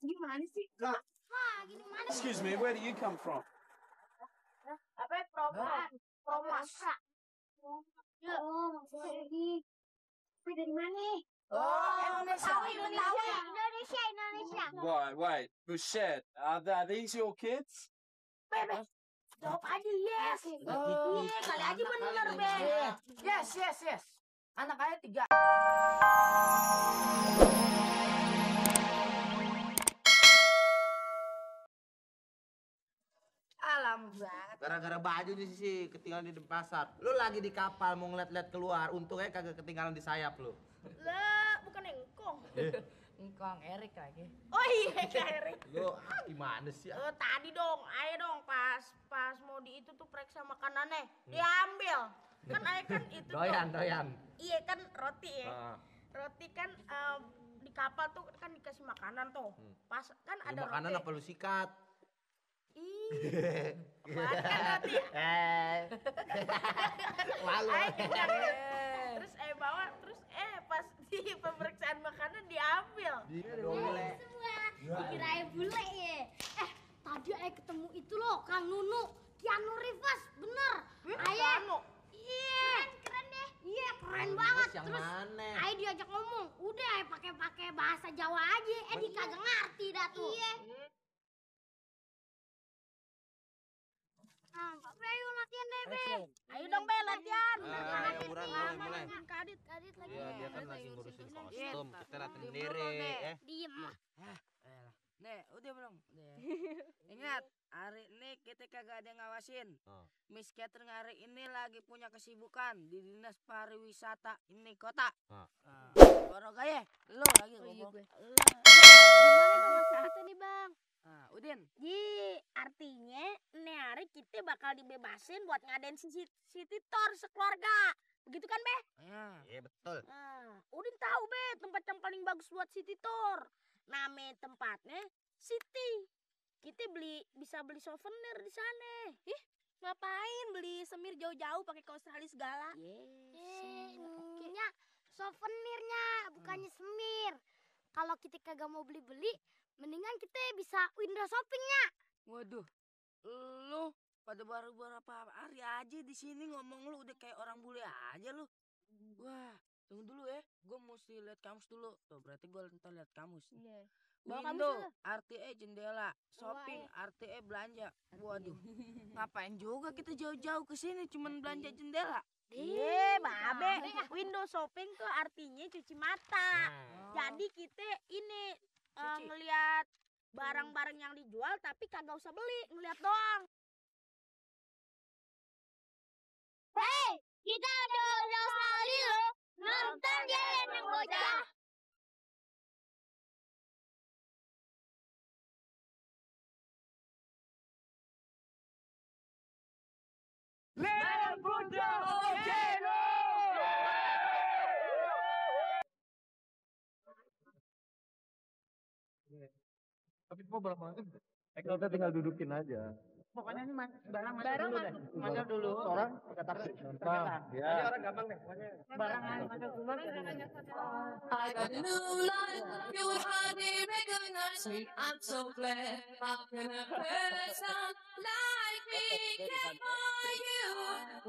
Gimana sih? Excuse me, where do you come from? Apa promasa? Dari mana? Indonesia. Wait, Bouchet, are these your kids? Bebe, jawab aja yes. Iya, kali aja bener, Be. Yes. Anak ayah 3. Alhamdulillah. Gara-gara baju di sisi ketinggalan di pasar. Lu lagi di kapal mau ngeliat-liat keluar, untungnya kagak ketinggalan di sayap lu. Lah, bukan engkong. Engkong Erik lagi. Oh iya, Erik. Lu gimana sih? Tadi dong, ayo dong pas mau di itu tuh periksa makanannya, diambil. Kan ayo kan itu Doyan. Iya kan roti ya. Roti kan di kapal tuh kan dikasih makanan tuh. Pas kan ada makanan roti. apa lu sikat? Apaan kan roti? Malu. Terus bawa terus pas di pemeriksaan makanan diambil. Dikirain bule ya. Tadi ketemu itu loh, Kang Nunu, Keanu Reeves, bener. Keanu. Iya. Keren deh. Iya, keren banget. Yang Terus mana? Ayo diajak ngomong, udah pakai bahasa Jawa aja. Dia kagak ngerti dah tuh. Iya. Pak Ayo latihan deh, Be. Ayo dong, Be, latihan. Mulai. Kadit lagi. Iya, dia kan lagi ngurusin kostum. Kita latihan sendiri. Diem. Nih, udah belum? Ingat, hari ini kita kagak ada yang ngawasin. Miss Catherine hari ini lagi punya kesibukan di Dinas Pariwisata ini kota. Baru gaya, lo lagi ngomong. Gimana dong maksud kita nih, Bang? Udin. Artinya nih hari kita bakal dibebasin buat ngadain city tour sekeluarga. Begitu kan, Be? Iya, betul. Udin tahu, Be, tempat yang paling bagus buat city tour. Nama tempatnya City. Kita bisa beli souvenir di sana. Ih, ngapain beli semir jauh-jauh pakai ke Australia segala? Nya souvenirnya bukannya semir. Kalau kita kagak mau beli-beli, mendingan kita bisa window shoppingnya. Waduh, lu pada baru beberapa hari aja di sini ngomong lu udah kayak orang bule aja lu. Wah, tunggu dulu ya, gue mesti lihat kamus dulu. Tuh berarti gue ntar lihat kamus. Iya. Window, artinya jendela, shopping, artinya belanja. Waduh, ngapain juga kita jauh-jauh ke sini cuman belanja jendela? Iya, Babe. Window shopping tuh artinya cuci mata. Jadi kita ini ngelihat barang-barang yang dijual tapi kagak usah beli, ngelihat doang. Hei, kita ada Australia loh. Nonton jalan yang bocah. Tapi kok berapa? Kita tinggal dudukin aja. Pokoknya ini barang masuk dulu deh. Masuk dulu. Orang pakai taksi. Ya. Jadi orang gampang deh. Pokoknya Barang masuk dulu. I got a new life, you would hardly recognize me. I'm so glad how can a person like me care for you?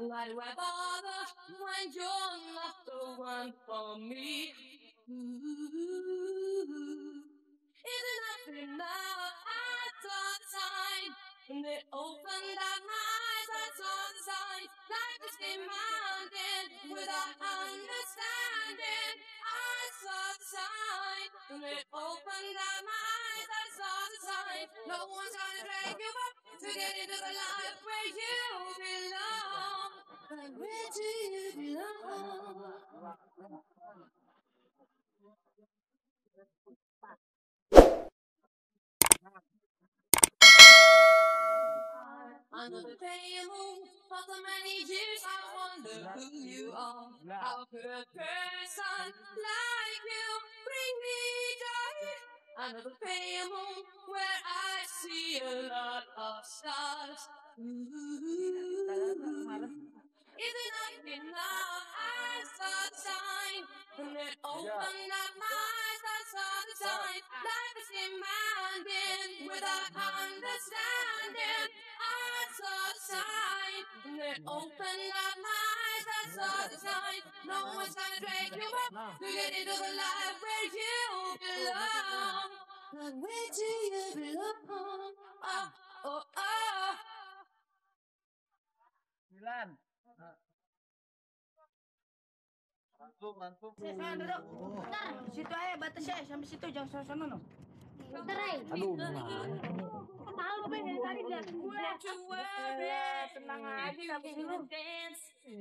Why do I bother when you're not the one for me? Isn't that enough? I saw the sign, and it opened up my eyes. I saw the sign, like a steam mountain without understanding. I saw the sign, and it opened up my eyes. I saw the sign. No one's gonna drag you up to get into the life where you belong. But where do you belong? Under the pale moon, for so many years I wonder who you are. How could a person like you bring me joy? Under the pale moon, where I see a lot of stars. Is it not enough? I saw the sign, and it opened up my eyes. I saw the sign, like a steam mountain. without understanding. I saw the sign, and they opened up my eyes. I saw the sign. No one's gonna drag you up to get into the life where you belong. Where do you belong? Oh, oh, oh. 9. Mantu. Duduk. Situ aja batasnya sampai situ jangan sono-sono no. Aduh, gimana? Tahu Ben dari tadi lihat gue. Tenang aja nggak bisa.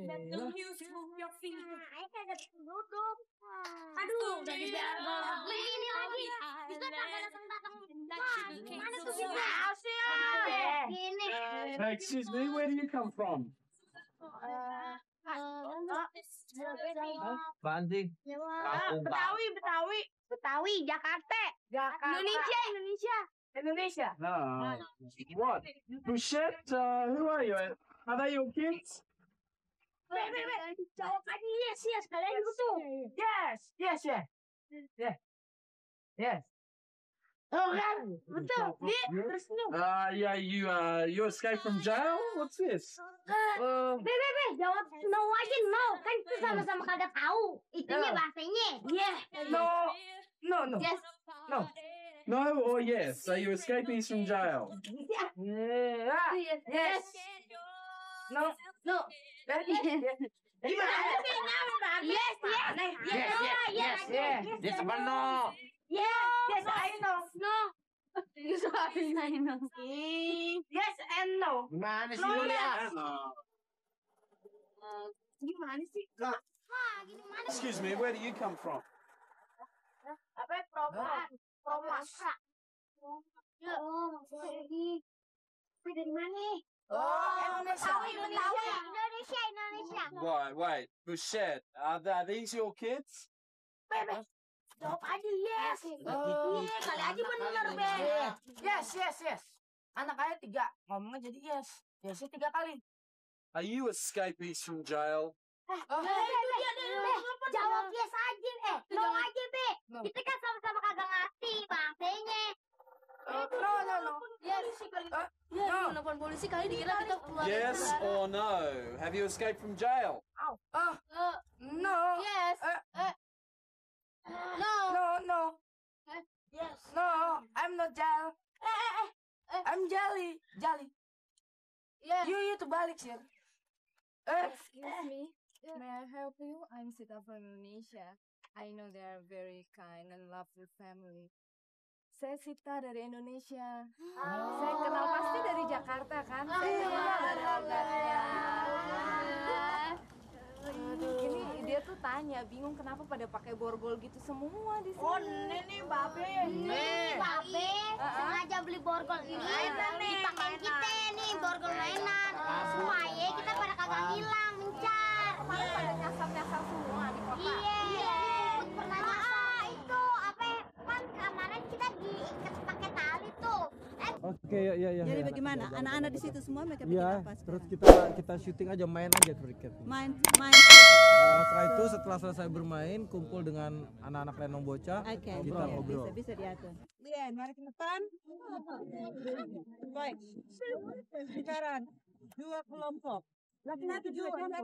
Let the music move your feet. Ayo kagak duduk. Aduh, udah dibiarkan. Ini lagi. Bisa kagak datang-datang. Wah, gimana tuh bisa? Gini. Hey, excuse me, where do you come from? Apaan sih? Betawi, Jakarta. Indonesia. What? Bouchette, who are you? Are they your kids? Jawab aja yes kalian gitu. Yes. Oh kan, betul. Dia terus nu. Yeah, you escaped from jail? What's this? Be, jawab no aja no. Kan itu sama-sama kagak tahu. Itunya bahasanya. No. Yes. No or yes? Are you escaping from jail? Yes. No. Gimana sih nyampe? Yes. Dia sebenarnya. Yes, I know. No. Yes and no. Gimana sih lu lihat? Gimana sih? Wah, gimana? Excuse me, where do you come from? Apa promas? Oh, maksudnya dari mana? Indonesia. Wait. Bouchette, are these your kids? Jawab aja yes. Kali aja bener, Ben. Yes. Anak ayah 3. Ngomongnya jadi yes. Yesnya 3 kali. Are you escapees from jail? Jawab yes aja, no aja, Be. No. Kita kan sama-sama kagak ngerti bahasanya. No. Ya, nelfon polisi kali dikira kita keluar. Yes or no? Have you escaped from jail? No. Yes. No. Yes. No, I'm not Jal. I'm Jali. Yes. You tuh balik sih. Excuse me, may I help you? I'm Sita from Indonesia. I know they are very kind and lovely family. Saya Sita dari Indonesia. Saya kenal pasti dari Jakarta kan? Saya kenal dari logatnya. Gini dia tuh tanya, bingung kenapa pada pakai borgol gitu semua di sini. Oh, ini Babe. Babe, sengaja beli borgol ini dipakein kita nih borgol mainan supaya kita pada kagak hilang mencar. Kemarin pada nyasar-nyasar semua di kota. Iya. Pernah nyasar itu apa? Kan kemarin kita diikat pakai tali tuh. Oke, ya. Jadi bagaimana? Anak-anak di situ semua mereka bikin Iya, apa terus sekarang? kita syuting aja, main aja kriket. Main. Setelah selesai bermain, kumpul dengan anak-anak lenong bocah, Oke, ngobrol. bisa diatur. Lian, mari ke depan. Baik. Sekarang 2 kelompok. Laki-laki 2, Amanda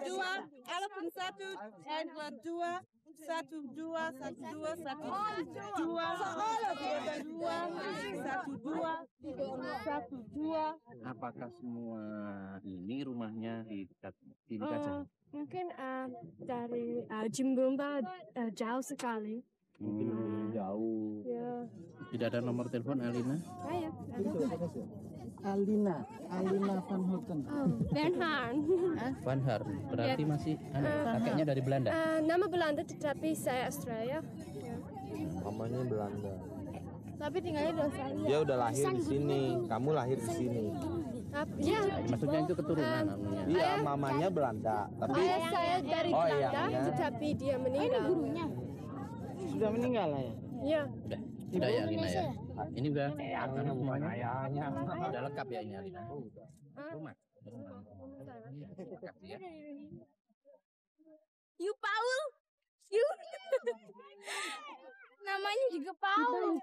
2, Elephant 1, Edward 2, 1. Apakah semua ini rumahnya di dekat sini saja? Mungkin dari Jimbumba jauh sekali. Jauh. Ya. Tidak ada nomor telepon Alina? Saya. Alina Van Houten. Bernhard. Van Haar, berarti masih kakeknya dari Belanda? Nama Belanda tetapi saya Australia. Mamanya Belanda. Tapi tinggalnya di Australia. Dia udah lahir di sini, kamu lahir di sini. Ya. Maksudnya itu keturunan namanya? Iya, mamanya Belanda. Tapi Ayah saya dari Belanda, tetapi dia meninggal. Sudah meninggal ya? Iya. Udah ya Alina ya? Ini udah semuanya? Udah lengkap ya ini Alina? Rumah? Lengkap ya? You Paul? You Namanya juga Paul.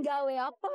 Gawe apa?